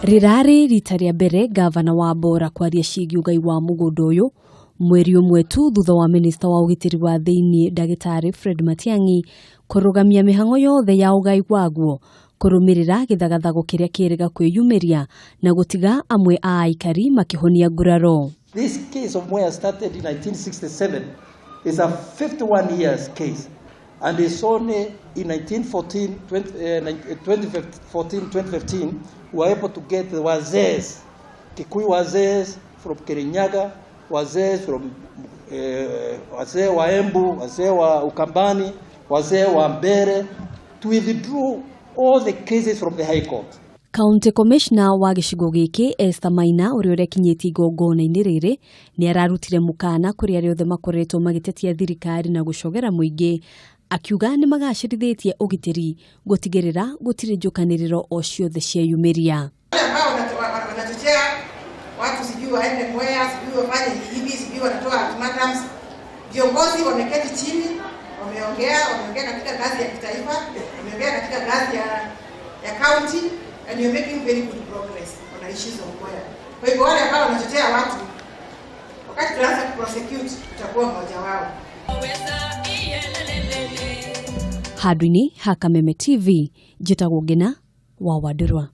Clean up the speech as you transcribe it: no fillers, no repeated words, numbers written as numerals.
Rĩrarĩ rita rĩa mbere ngavana wa Bora kwaria ciĩgiĩ ũgai wa mũgũnda ũyũ mweri ũmwe tu thutha wa minista wa ũgitĩri wa thĩinĩ ndagĩtarĩ Fred Matiang'i kũrũgamia mĩhang'o yothe ya ũgai waguo kũrũmĩrĩra gĩthagathago kĩrĩa kĩrĩga kwĩyumĩria na gũtiga amwe a aikari makĩhonia nguraro. This case of Mwea started in 1967. It's a 51 years case. And it's only in 1914, 2014, 2015, we were able to get the wazees, Kikuyu wazees from Kirinyaga, wazees from wazee wa Embu, wazee wa Ukambani, wazee wa Mbere, to withdraw all the cases from the High Court. County Commissioner wa gĩcigo gĩkĩ Esther Maina ũrĩa ũrekinyĩtie igongona-inĩ rĩrĩ nĩ ararutire mũkana kũrĩ arĩa othe makoretwo magĩtetia thirikari na gũcogera mũingĩ, akiuga nĩ magacĩrithĩtie ũgitĩri gũtigĩrĩra gũtirĩ njũkanĩrĩro o ciothe cieyumĩria. Wale ambao wanachochea watu sijui waende Mwea, sijui wafanye hivi, sijui wanatoa ultimatums. Viongozi wameketi chini, wameongea, wameongea katika ngazi ya kitaifa, wameongea katika ngazi ya county, and you're making very good progress on issues of Mwea. Kwa hivyo wale ambao wanachochea watu, wakati tunaanza kuprosecute, tutakuwa mmoja wao. Handũ-inĩ ha Kameme TV, njĩtagwo Ngina wa Wandũrwa.